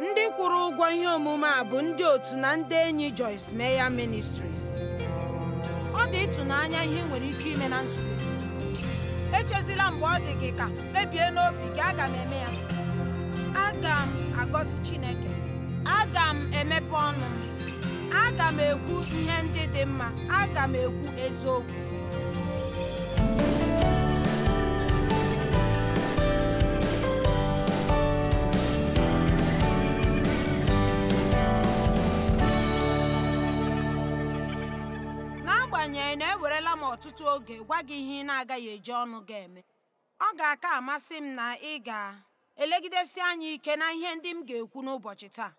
Ndị kwụrụ ụgwọ ihe omume a bụ ndị otu na ndị enyi Joyce Meyer Ministries. Ọ dị ịtụnanya ihe ị nwere ike ime na nzukọ. Echezila mgbe ọ dị gị ka kpebie n'obi gị, aga m eme ya. Aga m agọzi Chineke. Aga m emepe ọnụ m. Aga m ekwu ihe ndị dị mma. Aga m ekwu eziokwu. N'agbanyeghị na ewerela m ọtụtụ oge gwa gị ihe ị na-agaghị eji ọnụ gị eme, ọ ga-aka amasị m na ị ga-elegidesi anya ike na ihe ndị m ga-ekwu n'ụbọchị taa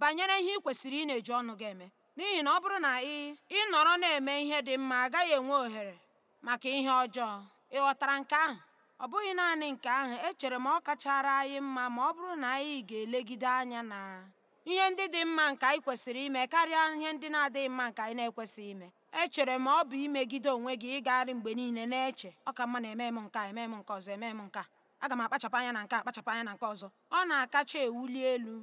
banyere ihe ị kwesịrị ị na-eji ọnụ gị eme. N'ihi na ọ bụrụ na ị nọrọ na-eme ihe dị mma, agaghị enwe ohere maka ihe ọjọọ. Ị ghọtara nke ahụ? Ọ bụghị naanị nke ahụ, echere m ọ kachara anyị mma ma ọ bụrụ na anyị ga-elegide anya na ihe ndị dị mma nke anyị kwesịrị ime karịa ihe ndị na-adịghị mma nke anyị na-ekwesịghị ime. Echere m ọ bụ imegide onwe gị ịgagharị mgbe niile na-eche ọ ka mma na eme m nke a, eme m nke ọzọ, eme m nke a, aga m akpachapụ anya na nke a, akpachapụ anya na nke ọzọ. Ọ na-akacha ewuli elu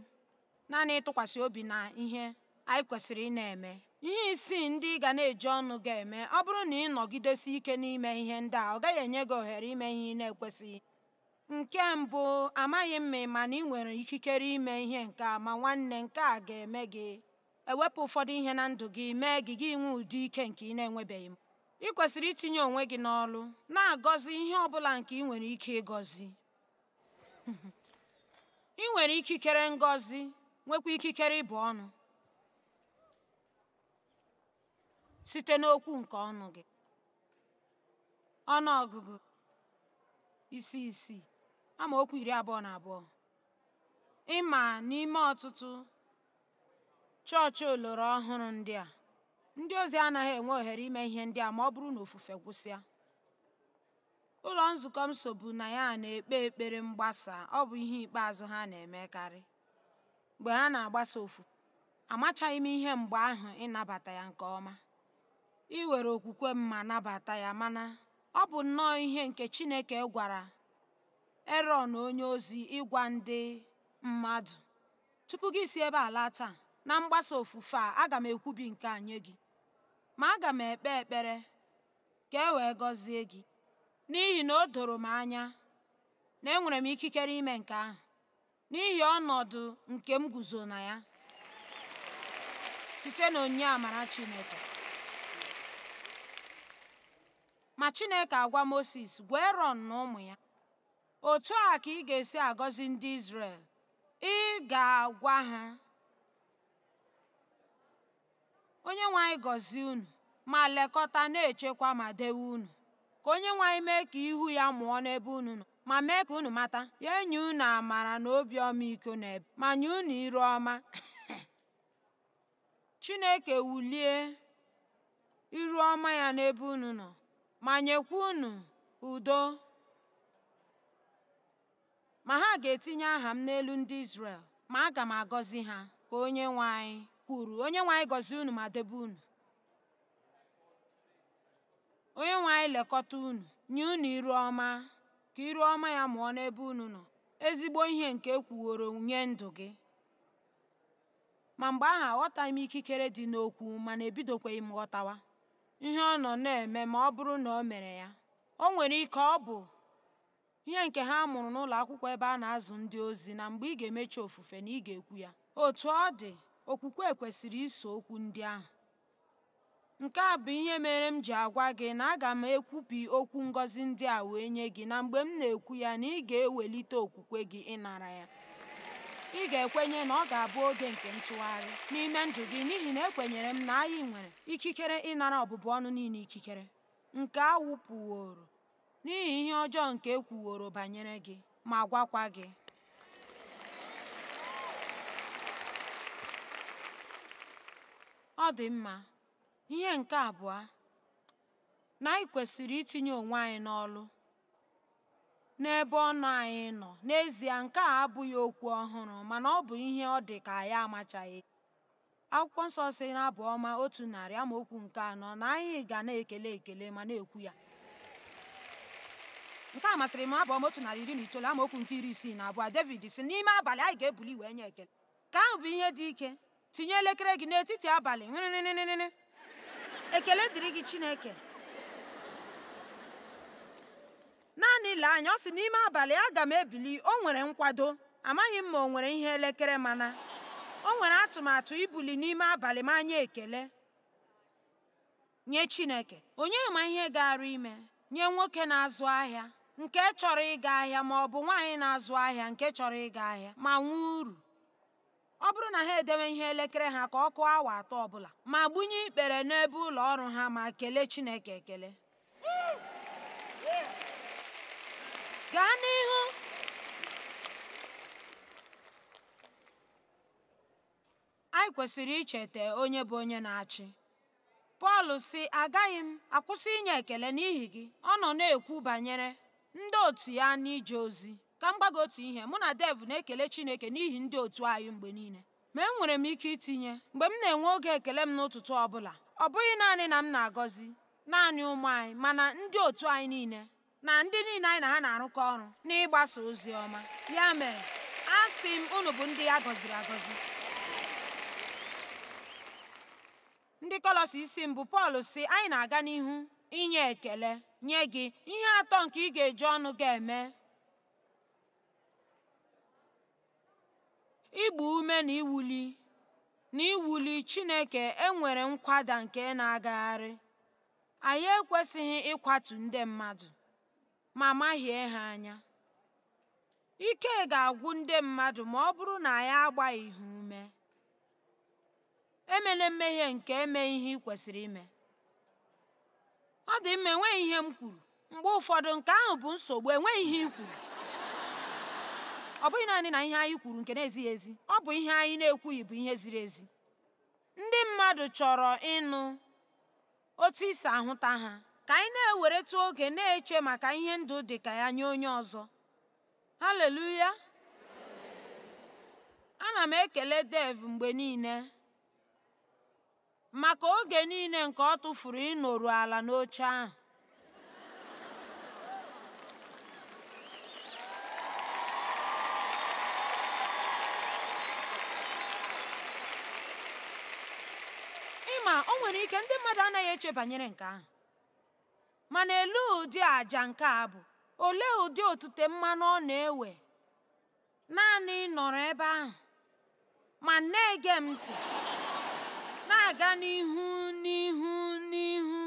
naanị ịtụkwasị obi na ihe anyị kwesịrị ị na-eme. Ihe isii ndị ị ga na-eji ọnụ ga-eme, ọ bụrụ na ị nọgidesi ike n'ime ihe ndị a, ọ gaghị enye gị ohere ime ihe ị na-ekwesịghị. Nke mbụ, amaghị m ma na ị nwere ikikere ime ihe nke a, ma nwanne, nke a ga-eme gị ewepụ ụfọdụ ihe na ndụ gị, mee gị gị nwee ụdị ike nke ị na-enwebeghị. Ị kwesịrị itinye onwe gị n'ọlụ, na-agọzi ihe ọ bụla nke ị nwere ike ịgọzi. Ị nwere ikikere ngọzi, nwekwa ikikere ịbụ ọnụ site n'okwu nke ọnụ gị. Ọnụ ọgụgụ isi 6, amaokwu 22. Ịma n'ime ọtụtụ chọọchị oloro ọhụrụ ndị a, ndị ozi anaghị enwe ohere ime ihe ndị a ma ọ bụrụ na ofufe gwụsịa. Ụlọ nzukọ m sobu na ya na-ekpe ekpere mgbasa, ọ bụ ihe ikpeazụ ha na-emekarị mgbe ha na-agbasa ofufe. Amachaghị m ihe mgbe ahụ ịnabata ya nke ọma. Ị were okwukwe m ma nabata ya, mana ọ bụ nnọọ ihe nke Chineke gwara Erọn onye ozi ịgwa ndị mmadụ. Tupu gị si ebe a laa taa, na mgbasa ofufe a, aga m ekwubi nke a nye gị, ma aga m ekpe ekpere ka e wee gọzie gị, n'ihi na o doro m anya na enwere m ikikere ime nke ahụ n'ihi ọnọdụ nke m guzo na ya site n'onyinye amara Chineke. Ma Chineke agwa Moses, gwa Erọn na ụmụ ya, otu a ka ị ga-esi agọzi ndị Izrel. Ị ga-agwa ha, Onye nwe anyị gọzie unu, ma lekọta na-echekwa ma dewe unu. Ka onye nwe anyị mee ka ihu ya mụọ n'ebe unu nọ, ma mee ka unu mata, ya enye unu amara na obi ọmịiko na ebe, ma nye unu iru ọma. Chineke wulie iru ọma ya n'ebe unu nọ, ma nyekwa unu udo. Ma ha ga-etinye aha m n'elu ndị Izrel, ma aga m agọzi ha, ka onye nwe anyị kwuru. Onye nwe anyị gọzie unu ma debe unu. Onye nwe anyị lekọta unu, nye unu iru ọma, ka iru ọma ya mụọ n'ebe unu nọ, ezigbo ihe nke ekwuworo nye ndụ gị. Ma mgbe ahụ aghọtaghị m ikikere dị n'okwu, mana ebidokweghị m ghọtawa ihe ọ nọ na-eme ma ọ bụrụ na o mere ya. O nwere ike ọ bụ ihe nke ha mụrụ n'ụlọ akwụkwọ ebe a na-azụ ndị ozi, na mgbe ị ga-emechi ofufe na ị ga-ekwu ya. Otu ọ dị, okwukwe kwesịrị iso okwu ndị ahụ. Nke a bụ ihe mere m ji agwa gị na aga m ekwubi okwu ngọzi ndị a wee nye gị, na mgbe m na-ekwu ya na ị ga-ewelite okwukwe gị ịnara ya. Ị ga-ekwenye na ọ ga-abụ oge nke ntụgharị n'ime ndụ gị, n'ihi na ekwenyere m na anyị nwere ikikere ịnara ọbụbụ ọnụ niile, ikikere nke a wụpụworo n'ihi ihe ọjọọ nke ekwuworo banyere gị, ma gwakwa gị. Ọ dị mma. Ihe nke abụọ, na anyị kwesịrị itinye onwe anyị n'ọlụ n'ebe ọnụ anyị nọ. N'ezie, nke a abụghị okwu ọhụrụ, mana ọ bụ ihe ọ dị ka anyị amachaghị. Akwụkwọ nsọ sị na Abụ Ọma 100 amaokwu nke 4 na anyị ga na-ekele ekele ma na-ekwu ya. Nke a masịrị m. Abụ Ọma 119 amaokwu nke 62, David sị, n'ime abalị anyị ga-ebuli wee nye ekele. Nke ahụ bụ ihe dị ike. Tinye elekere gị n'etiti abalị. Nrịnịnịnịnị. Ekele dịrị gị Chineke. Naanị lee anya, ọ sị n'ime abalị aga m ebili. O nwere nkwado. Amaghị m ma o nwere ihe elekere, mana o nwere atụmatụ ibuli n'ime abalị ma nye ekele nye Chineke. Onye ma ihe gara ime nye nwoke na-azụ ahịa nke chọrọ ịga ahịa, ma ọ bụ nwaanyị na-azụ ahịa nke chọrọ ịga ahịa ma nwee uru. Ọ bụrụ na ha edewe ihe elekere ha ka ọ kụọ awa 3 ọbụla ma gbunye ikpere n'ebe ụlọ ọrụ ha ma kelee Chineke ekele. Gaa n'ihu. Anyị kwesịrị icheta onye bụ onye na-achị. Pọl sị, agaghị m akwụsị inye ekele n'ihi gị. Ọ nọ na-ekwu banyere ndị otu ya n'ije ozi. Ka m gwa gị otu ihe, mụ na Dev na-ekele Chineke n'ihi ndị otu anyị mgbe niile. Ma enwere m ike itinye mgbe m na-enwe oge ekele m n'ụtụtụ ọbụla, ọ bụghị naanị na m na-agọzi naanị ụmụ anyị, mana ndị otu anyị niile na ndị niile anyị na ha na-arụkọ ọrụ n'ịgbasa ozi ọma. Ya mere, asị m unu bụ ndị ya gọziri agọzi. Ndị Kọlọsi isi mbụ, Pọl sị anyị na-aga n'ihu inye ekele nye gị. Ihe atọ nke ị ga-eji ọnụ ga-eme: igba ume na iwuli Chineke. Enwere nkwada nke na-agagharị. Anyị ekwesịghị ịkwatu ndị mmadụ ma mahie ha anya. Ike ga-agwụ ndị mmadụ ma ọ bụrụ na anyị agbaghị ha ume. Emela mmehie nke eme ihe ị kwesịrị ime. Ọ dị mma, enweghị ihe m kwuru. Mgbe ụfọdụ nke ahụ bụ nsogbu, enweghị ihe ị kwuru. Ọ bụghị naanị na ihe anyị kwuru nke na-ezighị ezi, ọ bụ ihe anyị na-ekwughị bụ ihe ziri ezi. Ndị mmadụ chọrọ ịnụ otu isi ahụta ha. Ka anyị na-eweretụ oge na-eche maka ihe ndụ dị ka ya nye onye ọzọ. Haleluya! Ana m ekele Dev mgbe niile maka oge niile nke ọ tụfuru ịnọru ala n'oche ahụ. Ịma, o nwere ike ndị mmadụ anaghị eche banyere nke ahụ. Mana elee ụdị àjà nke a bụ? Olee ụdị otute mmanụ ọ na-ewe? Naanị ịnọrọ ebe ahụ ma na-ege m ntị, na-aga n'ihu n'ihu n'ihu,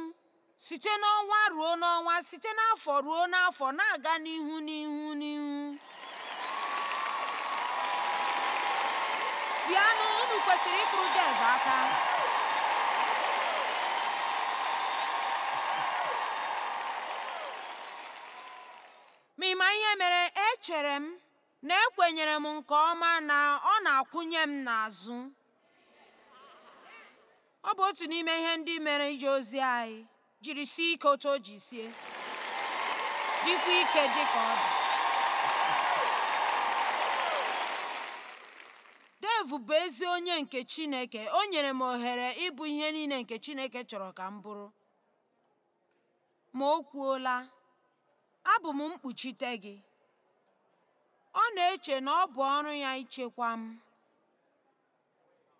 site n'ọnwa ruo n'ọnwa, site n'afọ ruo n'afọ, na-aga n'ihu n'ihu n'ihu. Bịanụ, unu kwesịrị ịkụrụ Dev aka. Ma ịma ihe mere? Echere m na ekwenyere m nke ọma na ọ na-akwụnye m n'azụ. Ọ bụ otu n'ime ihe ndị mere ije ozi anyị jiri sie ike otu o ji sie, dịkwa ike dịka ọ dị. Dev bụ ezi onye nke Chineke. O nyere m ohere ịbụ ihe niile nke Chineke chọrọ ka m bụrụ. Ma o kwuola, abụ m mkpuchite gị. Ọ na-eche na ọ bụ ọrụ ya ichekwa m.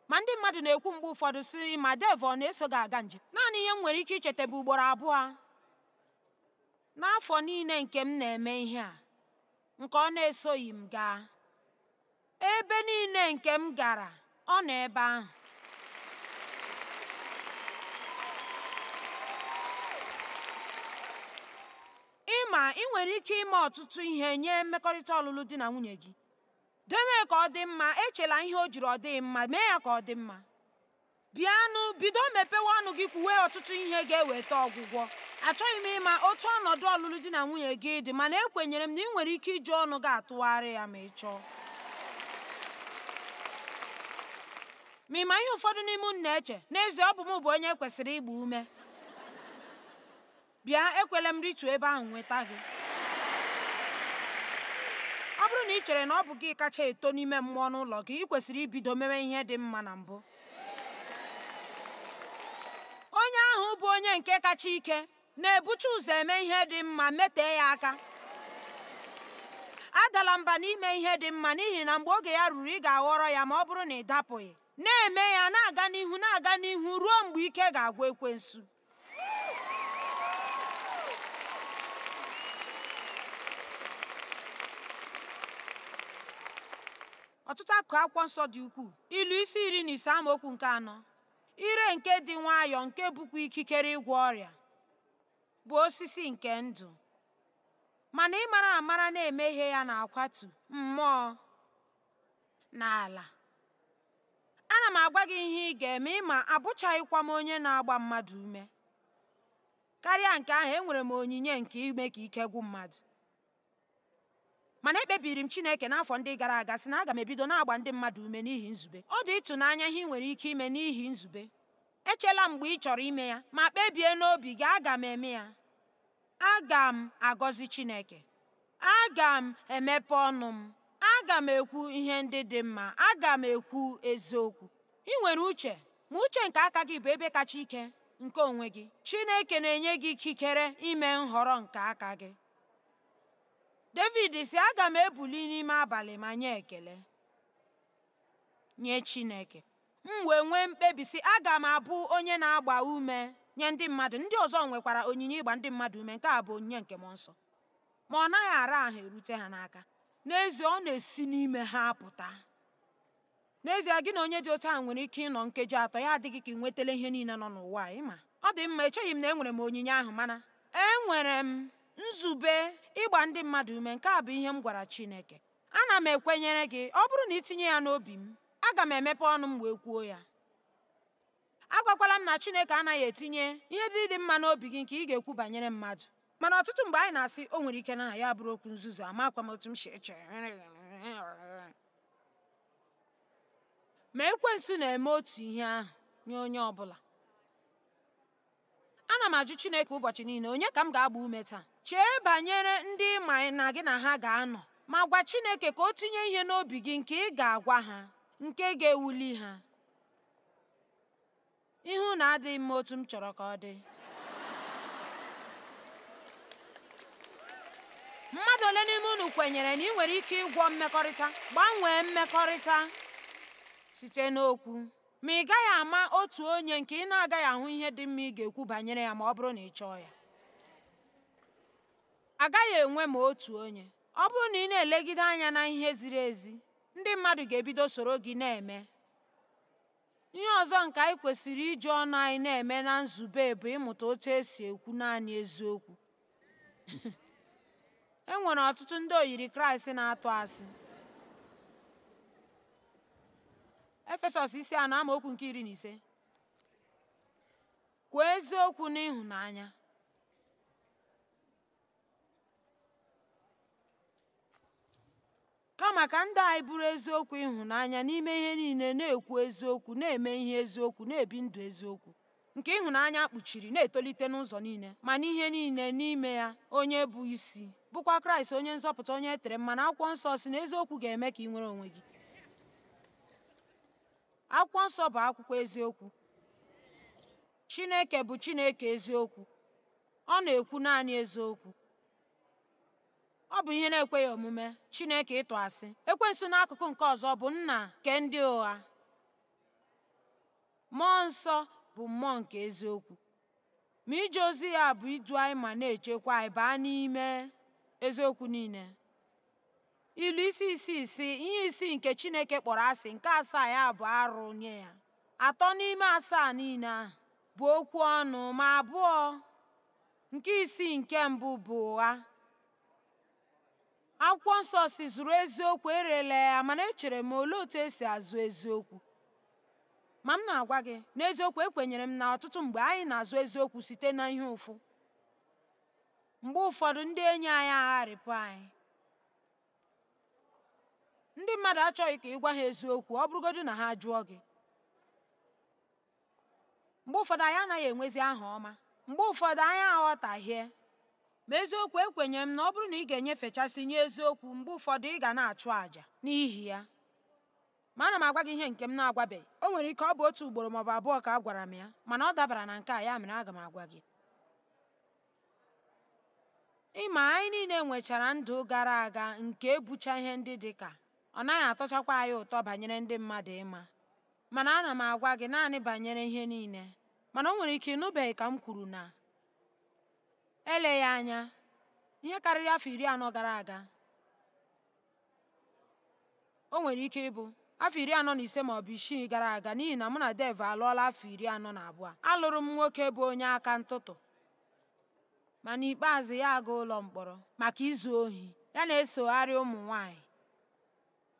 Ma ndị mmadụ na-ekwu mgbe ụfọdụ sị, ma Dev ọ na-eso gị aga njem? Naanị ihe m nwere ike icheta bụ ugboro abụọ n'afọ niile nke m na-eme ihe a, nke ọ na-esoghị m gaa. Ebe niile nke m gara, ọ nọ ebe ahụ. Ịma, ị nwere ike ime ọtụtụ ihe nye mmekọrịta ọlụlụ di na nwunye gị. Deme ka ọ dị mma, echela ihe o jiri ọ dịghị mma, mee ya ka ọ dị mma. Bịanụ, bido mepewe ọnụ gị kwuwe ọtụtụ ihe ga-eweta ọgwụgwọ. Achọghị m ịma otu ọnọdụ ọlụlụ di na nwunye gị dị, mana ekwenyere m na ị nwere ike iji ọnụ gị atụgharị ya ma ị chọọ. Ma ịma ihe ụfọdụ n'ime unu na-eche, n'ezie ọ bụ m bụ onye kwesịrị ịgba ume. Bịa, ekwela m rituo ebe ahụ nweta gị. Ọ bụrụ na ị chere na ọ bụ gị kacha eto n'ime mmụọ n'ụlọ gị, ị kwesịrị ibido mewe ihe dị mma na mbụ. Onye ahụ bụ onye nke kacha ike na-ebucha ụzọ eme ihe dị mma, metee ya aka. Adala mba n'ime ihe dị mma, n'ihi na mgbe oge ya ruru ị ga-aghọrọ ya ma ọ bụrụ na ị dapụghị. Na-eme ya, na-aga n'ihu, na-aga n'ihu ruo mgbe ike ga-agwụ ekwensu. Ọtụtụ akụkụ akwụkwọ nsọ dị ukwuu. Ilu isi 15 amaokwu nke 4. Ire nke dị nwayọọ nke bụkwa ikikere ịgwọ ọrịa bụ osisi nke ndụ, mana ịmara amara na-emehie ya na-akwatu mmụọ na ala. Ana m agwa gị ihe ị ga-eme, ịma abụchaghịkwa m onye na-agba mmadụ ume. Karịa nke ahụ, enwere m onyinye nke ime ka ike gwụ mmadụ. Mana ekpebiri m Chineke n'afọ ndị gara aga sị na aga m ebido na-agba ndị mmadụ ume n'ihi nzube. Ọ dị ịtụnanya ihe ị nwere ike ime n'ihi nzube. Echela mgbe ị chọrọ ime ya, ma kpebie n'obi gị, aga m eme ya. Aga m agọzi Chineke. Aga m emepe ọnụ m. Aga m ekwu ihe ndị dị mma. Aga m ekwu eziokwu. Ị nwere uche, ma uche nke aka gị bụ ebe kacha ike nke onwe gị. Chineke na-enye gị ikikere ime nhọrọ nke aka gị. David sị, aga m ebuli n'ime abalị ma nye ekele nye Chineke. M wee nwee mkpebi sị, aga m abụ onye na-agba ume nye ndị mmadụ. Ndị ọzọ nwekwara onyinye ịgba ndị mmadụ ume. Nke a bụ onyinye nke mmụọ nsọ, ma ọ naghị ara ahụ erute ha n'aka. N'ezie, ọ na-esi n'ime ha apụta. N'ezie, gị na onye dị otu ahụ nwere ike ịnọ nkeji 3, ya adịghị ka ị nwetala ihe niile nọ n'ụwa. Ịma ọ dị mma, echeghị m na enwere m onyinye ahụ, mana enwere m nzube ịgba ndị mmadụ ume. Nke a bụ ihe m gwara Chineke. Ana m ekwenyere gị, ọ bụrụ na itinye ya n'obi m, aga m emepe ọnụ m wee kwuo ya. Agwakwala m na Chineke anaghị etinye ihe ndị dị mma n'obi gị nke ị ga-ekwu banyere mmadụ. Mana ọtụtụ mgbe anyị na-asị, o nwere ike na ya bụrụ okwu nzuzu, amakwa m otu m si eche. Ma ekwensu na-eme otu ihe ahụ nye onye ọbụla. Ana m ajụ Chineke ụbọchị niile, onye ka m ga-agba ume taa? Chee banyere ndị ma na gị na ha ga-anọ, ma gwa Chineke ka o tinye ihe n'obi gị nke ị ga-agwa ha, nke ga-ewuli ha. Ihu na adịghị mma otu m chọrọ ka ọ dị. Mmadụ ole n'ime unu kwenyere na ị nwere ike ịgwọ mmekọrịta, gbanwee mmekọrịta site n'okwu, ma ị gaghị ama otu onye nke ị na-agaghị ahụ ihe dị mma ị ga-ekwu banyere ya ma ọ bụrụ na ị chọọ ya? Agaghị enwe ma otu onye. Ọ bụrụ na ị na-elegide anya na ihe ziri ezi, ndị mmadụ ga-ebido soro gị na-eme. Ihe ọzọ nke anyị kwesịrị iji ọnụ anyị na-eme na nzube bụ ịmụta otu esi ekwu naanị eziokwu. E nwere ọtụtụ ndị oyiri Kraịst na-atụ asị. Efesọs isi 4 amaokwu nke 15. Kwuo eziokwu n'ịhụnanya. Kama ka ndị anyị bụrụ eziokwu ịhụnanya n'ime ihe niile, na-ekwu eziokwu, na-eme ihe eziokwu, na-ebi ndụ eziokwu. Nke ịhụnanya kpuchiri na-etolite n'ụzọ niile, ma n'ihe niile n'ime ya onye bụ isi, bụkwa Kraịst onye nzọpụta, onye e tere mmanụ. Akwụkwọ nsọ si na eziokwu ga-eme ka ị nwere onwe gị. Akwụkwọ nsọ bụ akwụkwọ eziokwu. Chineke bụ Chineke eziokwu. Ọ na-ekwu naanị eziokwu. Ọ bụ ihe na-ekweghị omume Chineke ịtụ asị. Ekwensu n'akụkụ nke ọzọ bụ nna nke ndị ụgha. Mmụọ nsọ bụ mmụọ nke eziokwu. Ma ije ozi ya bụ idu anyị ma na-echekwa anyị baa n'ime eziokwu niile. Ilu isi 6 ihe 6 nke Chineke kpọrọ asị, nke 7 ya bụ arụ nye ya. 3 n'ime 7 niile ahụ bụ okwu ọnụ, ma 2 nke 6 nke mbụ bụ ụgha. Akwụkwọ nsọ si zụrụ eziokwu, erela ya, mana echere m olee otu esi azụ eziokwu. Ma m na-agwa gị n'eziokwu, ekwenyere m na ọtụtụ mgbe anyị na-azụ eziokwu site na ihe ụfụ. Mgbe ụfọdụ ndị enyi anyị agharịpụ anyị. Ndị mmadụ achọghị ka ị gwa ha eziokwu, ọ bụrụgodu na ha jụọ gị. Mgbe ụfọdụ anyị anaghị enwezi aha ọma. Mgbe ụfọdụ anyị aghọtahie. Ma eziokwu, ekwenyere m na ọ bụrụ na ị ga-enyefechasị nye eziokwu, mgbe ụfọdụ ị ga na-achụ àjà n'ihi ya. Ma ana m agwa gị ihe nke m na-agwabeghị. O nwere ike ọ bụ otu ugboro maọbụ abụọ ka a gwara m ya, mana ọ dabara na nke a, ya mere aga m agwa gị. Ịma anyị niile nwechara ndụ gara aga nke ebucha ihe ndị dị ka ọ naghị atọchakwa anyị ụtọ banyere ndị mmadụ ịma. Mana ana m agwa gị naanị banyere ihe niile. Mana o nwere ike ịnụbeghị ka m kwuru na eleghị anya ihe karịrị afọ 40 gara aga, o nwere ike ịbụ afọ 45 ma ọ bụ 6 gara aga, n'ihi na mụ na Dev alụọla afọ 42. Alụrụ m nwoke bụ onye aka ntụtụ, ma n'ikpeazụ ya aga ụlọ mkpọrọ maka izu ohi. Ya na-esogharị ụmụ nwanyị,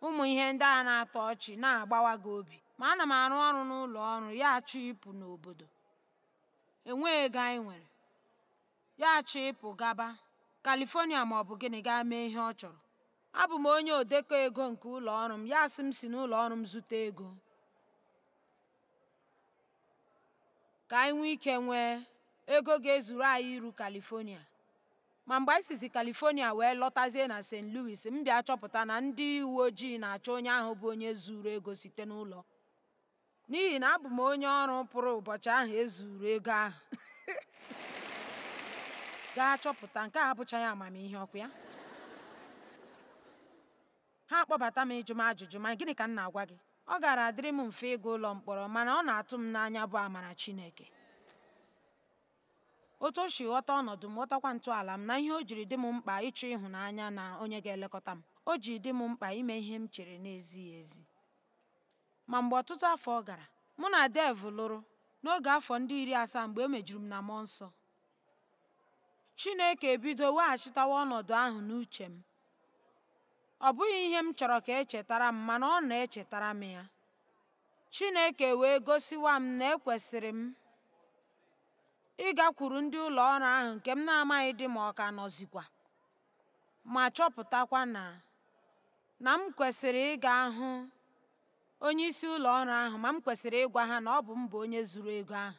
ụmụ ihe ndị a na-atọ ọchị na-agbawa gị obi. Ma ana m arụ ọrụ n'ụlọ ọrụ ya achọ ịpụ n'obodo. Enweghị ego anyị nwere. Ya achọ ịpụ gaba California ma ọ bụ gịnị gaa mee ihe ọ chọrọ. Abụ m onye odekọ ego nke ụlọ ọrụ m, ya sị m si n'ụlọ ọrụ m zute ego ka anyị nwee ike nwee ego ga-ezuru anyị iru California. Ma mgbe anyị sizi California wee lọtazie na St. Louis, m bịa chọpụta na ndị uwe ojii na-achọ onye ahụ bụ onye zuru ego site n'ụlọ, n'ihi na abụ m onye ọrụ pụrụ ụbọchị ahụ ezuru ego ahụ. Gaa chọpụta nke a abụchaghị amamihe ọkụ ya. Ha akpọbata m ịjụ m ajụjụ, ma gịnị ka m na-agwa gị? Ọ gara adịrị m mfe ịga ụlọ mkpọrọ, mana ọ na-atụ m n'anya bụ amara Chineke. Otu o si ghọta ọnọdụ m, ghọtakwa ntọala m, na ihe o jiri dị m mkpa ịchọ ịhụnanya na onye ga-elekọta m. O ji dị m mkpa ime ihe m chere na-ezighị ezi. Ma mgbe ọtụtụ afọ gara, mụ na Dev lụrụ n'oge afọ ndị 70 mgbe e mejuru m na mmụọ nsọ. Chineke ebido weghachitawa ọnọdụ ahụ n'uche m. Ọ bụghị ihe m chọrọ ka echetara m, mana ọ na-echetara m ya. Chineke wee gosiwa m na ekwesịrị m ịgakwuru ndị ụlọ ọrụ ahụ nke m na-amaghị dị ma ọ ka nọzikwa, ma chọpụtakwa na m kwesịrị ịga hụ onye isi ụlọ ọrụ ahụ, ma m kwesịrị ịgwa ha na ọ bụ m bụ onye zuru ego ahụ,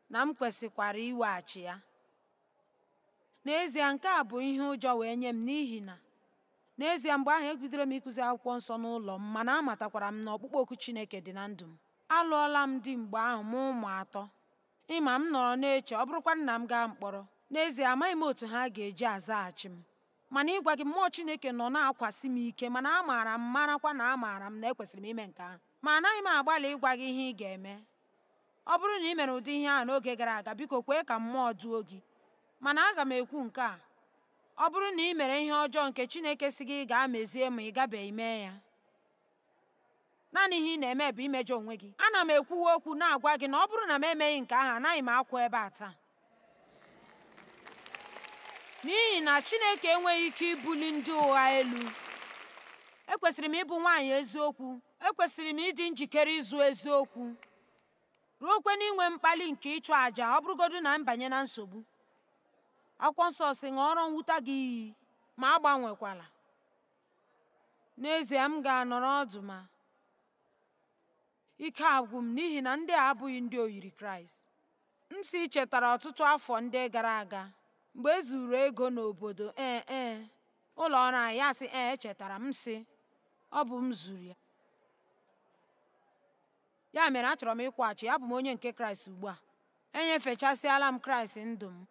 na m kwesịkwara iweghachi ya. N'ezie nke a bụ ihe ụjọ wee nye m, n'ihi na n'ezie mgbe ahụ ebidoro m ịkụzi akwụkwọ nsọ n'ụlọ m, mana amatakwara m na ọkpụkpọ oku Chineke dị na ndụ m. Alụọla m di mgbe ahụ mụ ụmụ 3. Ịma m nọrọ na-eche ọ bụrụkwa nna m gaa mkpọrọ. N'ezie amaghị m otu ha ga-eji azaghachi m. Mana ịgwa gị, mmụọ Chineke nọ na-akwasị m ike, mana amaara m marakwa na amaara m na ekwesịrị m ime nke ahụ. Ma anaghị m agbalị ịgwa gị ihe ị ga-eme. Ọ bụrụ na ị mere ụdị ihe ahụ n'oge gara aga, biko kwee ka mmụọ duo gị. Mana aga m ekwu nke a: ọ bụrụ na ị mere ihe ọjọọ nke Chineke si gị gaa mezie ma ị gabeghị mee ya, naanị ihe ị na-eme bụ imejọ onwe gị. Ana m ekwuwe okwu na-agwa gị na ọ bụrụ na m emeghị nke ahụ, anaghị m akwụ ebe a taa, n'ihi na Chineke enweghị ike ibuli ndị ụgha elu. Ekwesịrị m ịbụ nwaanyị eziokwu. Ekwesịrị m ịdị njikere ịzụ eziokwu, ruokwe n'inwe mkpali nke ịchụ àjà ọ bụrụgodu na m banye na nsogbu. Akwụkwọ nsọ sị ṅụọrọ mwute gị iyi, ma agbanwekwala. N'ezie m ga-anọrọ ọdụ ma ike agwụ m, n'ihi na ndị a abụghị ndị oyiri Kraịst. M si chetara ọtụtụ afọ ndị gara aga mgbe e zuru ego n'obodo ee ụlọ ọrụ anyị, ya sị ee echetara m, sị ọ bụ m zuru ya. Ya mere achọrọ m ịkwụghachi. Abụ m onye nke Kraịst ugbu a. Enyefechasịala m Kraịst ndụ m.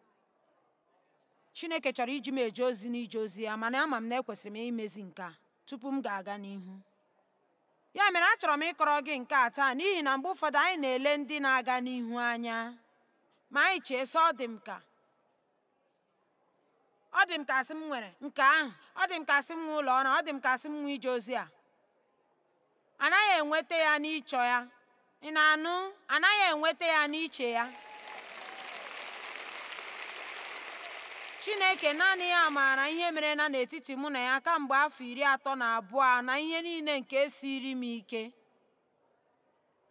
Chineke chọrọ iji m eje ozi n'ije ozi ya, mana ama m na ekwesịrị m imezi nke a tupu m ga-aga n'ihu. Ya mere achọrọ m ịkọrọ gị nke a taa, n'ihi na mgbe ụfọdụ anyị na-ele ndị na-aga n'ihu anya, ma anyị chee sị ọ dị m ka asị m nwere nke ahụ, ọ dị m ka asị m nwe ụlọ ọrụ, ọ dị m ka asị m nwe ije ozi a. Anaghị enweta ya n'ịchọ ya. Ị na-anụ? Anaghị enweta ya n'iche ya. Chineke naanị ya maara ihe mere na n'etiti mụ na ya kamgbe afọ 32 na ihe niile nke siri m ike.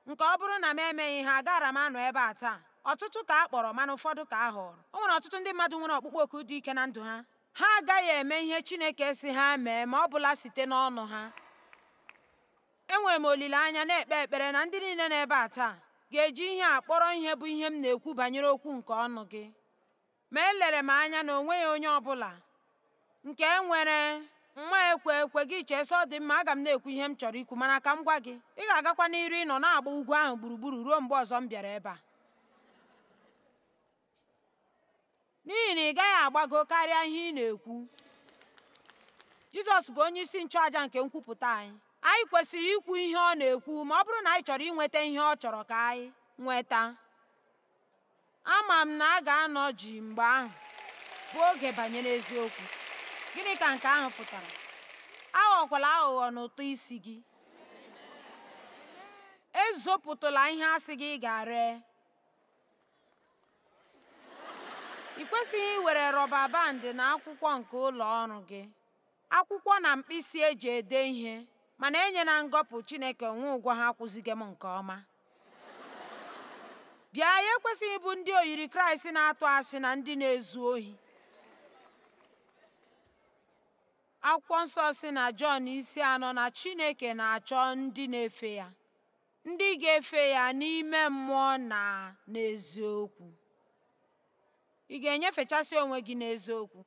Nke ọ bụrụ na m emeghị ha, agaara m anọ ebe a taa. Ọtụtụ ka a kpọrọ, mana ụfọdụ ka a họrọ. O nwere ọtụtụ ndị mmadụ nwere ọkpụkpọ oku dị ike na ndụ ha. Ha agaghị eme ihe Chineke si ha mee ma ọ bụla site n'ọnụ ha. Enwere m olileanya na-ekpe ekpere na ndị niile nọ ebe a taa ga-eji ihe a kpọrọ ihe bụ ihe m na-ekwu banyere okwu nke ọnụ gị. Ma elere m anya na onweghị onye ọbụla nke nwere nwa ekwe ekwe gị chee sọ dị mma, aga m na-ekwu ihe m chọrọ ikwu, mana ka m gwa gị, ị ga-agakwa n'iru ịnọ na-agba ugwu ahụ gburugburu ruo mgbe ọzọ m bịara ebe a. N'ihi na ị gaghị agbago karịa ihe ị na-ekwu. Jizọs bụ onye isi nchụàjà nke nkwupụta anyị. Anyị kwesịrị ikwu ihe ọ na-ekwu ma ọ bụrụ na anyị chọrọ inweta ihe ọ chọrọ ka anyị nweta. Ama m na a ga-anọ ji mgbe ahụ bụ oge banyere eziokwu. Gịnị ka nke ahụ pụtara? Aghọkwala aghụghọ n'ụtọ isi gị. Ezopụtala ihe asị gị ga-re. Ị kwesịghị iwere rọba bandị na akwụkwọ nke ụlọ ọrụ gị, akwụkwọ na mkpịsị eji ede ihe, mana enyela ngọpụ Chineke onwe ụgwọ ha akwụzighị m nke ọma. Bịa, ya ekwesịghị ịbụ ndị oyiri Kraịst na-atụ asị na ndị na-ezu ohi. Akwụkwọ nsọ si na Jọn isi 4 na Chineke na-achọ ndị na-efe ya, ndị ga-efe ya n'ime mmụọ na n'eziokwu. Ị ga-enyefechasị onwe gị n'eziokwu.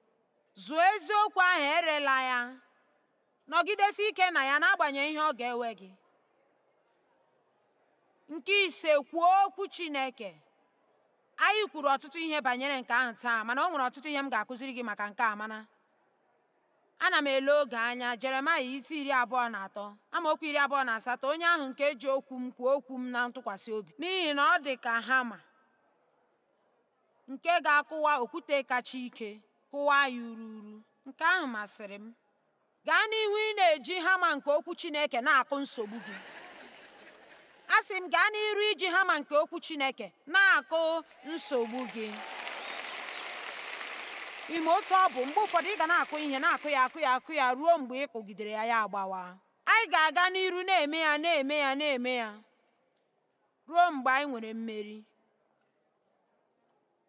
Zụọ eziokwu ahụ, erela ya. Nọgidesi ike na ya n'agbanyeghị ihe ọ ga-ewe gị. Nke ise, kwuo okwu Chineke. Anyị kwuru ọtụtụ ihe banyere nke ahụ taa, mana o nwere ọtụtụ ihe m ga-akụziri gị maka nke a. Mana ana m ele oge anya. Jeremaya isi 23 amaokwu 28, onye ahụ nke ji okwu m kwuo okwu m na ntụkwasị obi, n'ihi na ọ dị ka hama nke ga-akụwa okwute kacha ike, kụwa ya ururu. Nke ahụ masịrị m. Gaa n'ihu ị na-eji hama nke okwu Chineke na-akụ nsogbu gị. Asị m, gaa n'iru iji hama nke okwu Chineke na-akụ nsogbu gị. Ime otu ọ bụ, mgbe ụfọdụ ị ga na-akụ ihe, na-akụ ya, akụ ya, akụ ya ruo mgbe ị kụgidere ya, ya agbawa. Anyị ga-aga n'iru na-eme ya, na-eme ya, na-eme ya ruo mgbe anyị nwere mmeri.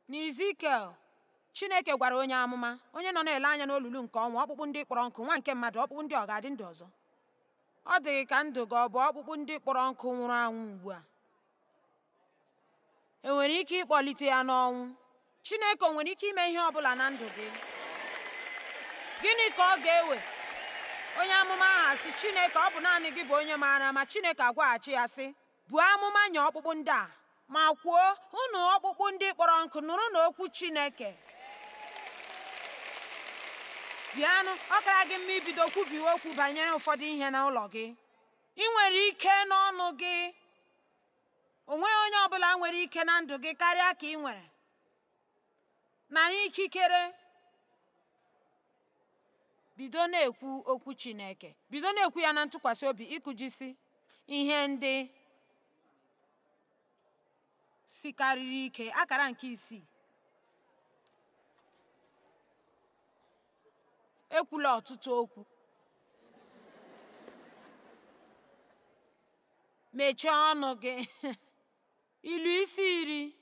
N'Izikiel, Chineke gwara onye amụma, onye nọ na-ele anya n'olulu nke ọnwụ, ọkpụkpụ ndị kpọrọ nkụ, nwa nke mmadụ, ọkpụkpụ ndị ọ ga-adị ndụ ọzọ? Ọ dịghị ka ndụ gị ọ bụ ọkpụkpụ ndị kpọrọ nkụ nwụrụ anwụ ugbu a. Enwere ike ịkpọlite ya n'ọnwụ? Chineke o nwere ike ime ihe ọ bụla na ndụ gị? Gịnị ka ọ ga-ewe? Onye amụma ahụ asị, Chineke, ọ bụ naanị gị bụ onye maara. Ma Chineke agwaghachi ya sị, buo amụma nye ọkpụkpụ ndị a, ma kwuo, unu ọkpụkpụ ndị kpọrọ nkụ, nụrụ n'okwu Chineke. Bịanụ, ọ kara gị mma ibido kwubiwe okwu banyere ụfọdụ ihe n'ụlọ gị. Ị nwere ike n'ọnụ gị. O nweghị onye ọbụla nwere ike na ndụ gị karịa ka ị nwere. Nara ikikere. Bido na-ekwu okwu Chineke. Bido na-ekwu ya na ntụkwasị obi, ịkụjisi ihe ndị sikarịrị ike. Akara nke 6. Ekwula ọtụtụ okwu. Mechie ọnụ gị. Ilu isi 10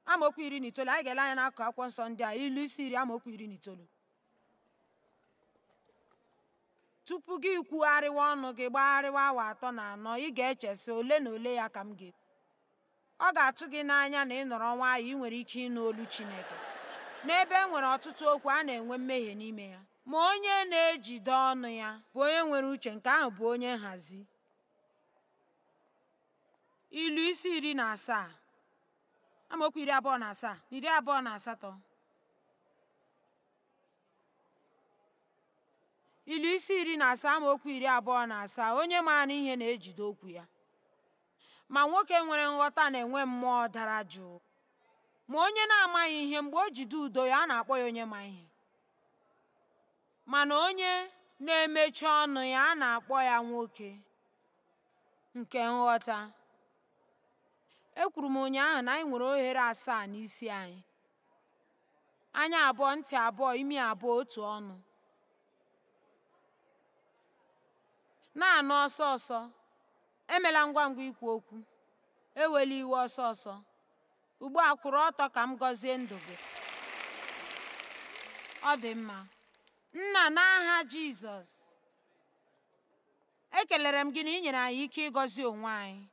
amaokwu 19. Anyị ga-ele anya n'akụkụ akwụkwọ nsọ ndị a. Ilu isi 10 amaokwu 19. Tupu gị kwugharịwa ọnụ gị, gbagharịwa awa 3 na 4, ị ga-echesi ole na ole ya ka m ga-ekwu. Ọ ga-atụ gị n'anya na ị nọrọ nwayọọ, ị nwere ike ịnụ olu Chineke. N'ebe e nwere ọtụtụ okwu, a na-enwe mmehie n'ime ya. Ma onye na-ejide ọnụ ya bụ onye nwere uche, nke ahụ bụ onye nhazi. Ilu isi 17 amaokwu 27 na 28. Ilu isi 17 amaokwu 27. Onye maara ihe na-ejide okwu ya, ma nwoke nwere nghọta na-enwe mmụọ dara jụụ. Ma onye na-amaghị ihe, mgbe o jide udo ya, a na-akpọ ya onye ma ihe. Mana onye na-emechi ọnụ ya, a na-akpọ ya nwoke nke nghọta. Ekwuru m ụnyaahụ na anyị nwere oghere 7 n'isi anyị. Anya 2, ntị 2, imi 2, otu ọnụ. Na-anụ ọsọ ọsọ. Emela ngwa ngwa ikwu okwu. Ewela iwe ọsọ ọsọ. Ugbu a kwụrụ ọtọ ka m gọzie ndụ gị. Ọ dị mma. Nna, n'aha Jizọs, ekelere m gị na ị nyere anyị ike ịgọzi onwe anyị.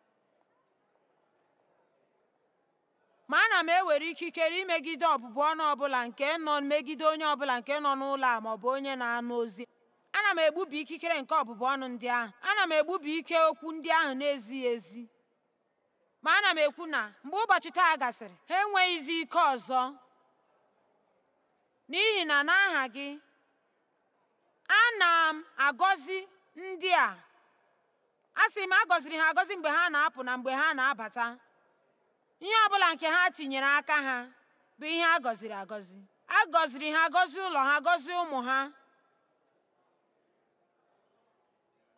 Ma ana m ewere ikikere imegide ọbụbụ ọnụ ọbụla nke nọ megide onye ọbụla nke nọ n'ụlọ a maọbụ onye na-anụ ozi. Ana m egbubi ikikere nke ọbụbụ ọnụ ndị ahụ. Ana m egbubi ike okwu ndị ahụ na-ezighị ezi. Ma ana m ekwu na mgbe ụbọchị taa gasịrị, ha enweghịzi ike ọzọ. N'ihi na n'aha gị, ana m agọzi ndị a. A sị m agọziri ha agọzi mgbe ha na-apụ na mgbe ha na-abata. Ihe ọbụla nke ha tinyere aka ha bụ ihe a gọziri agọzi. A gọziri ha, gọzie ụlọ ha, gọzie ụmụ ha,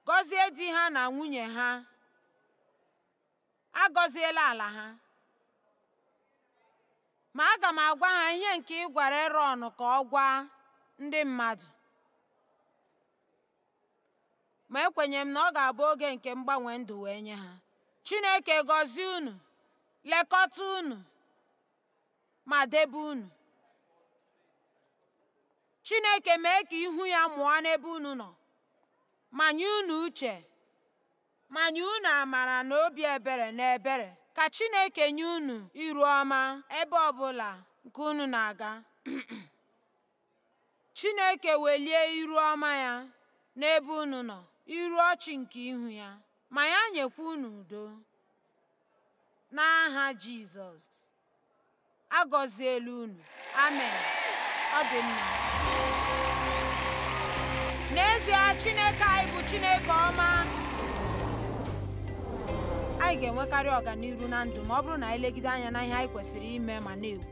gọzie di ha na nwunye ha. A gọziela ala ha. Ma aga m agwa ha ihe nke ị gwara Erọn ka ọ gwa ndị mmadụ. Ma ekwenyere m na ọ ga-abụ oge nke mgbanwe ndụ wee nye ha. Chineke gọzie unu, lekọta unu, ma debe unu. Chineke mee ka ihu ya mụọ n'ebe unu nọ, ma nye unu uche, ma nye unu amara na obi ebere na ebere. Ka Chineke nye unu iru ọma ebe ọbụla nke unu na-aga. Chineke welie iru ọma ya n'ebe unu nọ, iru ọchị nke ihu ya, ma ya nyekwa unu udo. N'aha Jizọs, a gọziela unu. Amen. Ọ dị mma. N'ezie, Chineke anyị bụ Chineke ọma. Anyị ga-enwekarị ọganiru na ndụ ma ọ bụrụ na anyị legide anya na ihe anyị kwesịrị ime ma na-ekwu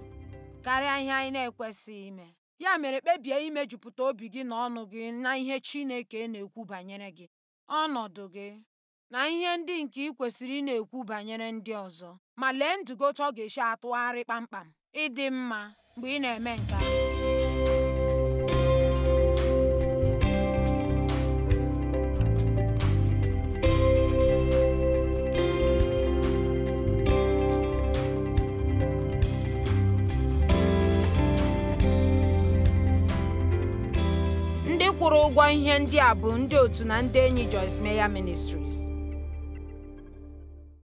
karịa ihe anyị na-ekwesịghị ime. Ya mere kpebie imejupụta obi gị na ọnụ gị na ihe Chineke na-ekwu banyere gị, ọnọdụ gị, na ihe ndị nke ị kwesịrị ị na-ekwu banyere ndị ọzọ. Ma lee ndụ gị otu ọ ga-esi atụgharị kpamkpam ịdị mma mgbe ị na-eme nke a. Ndị kwụrụ ụgwọ ihe ndị a bụ ndị otu na ndị enyi Joyce Meyer Ministries.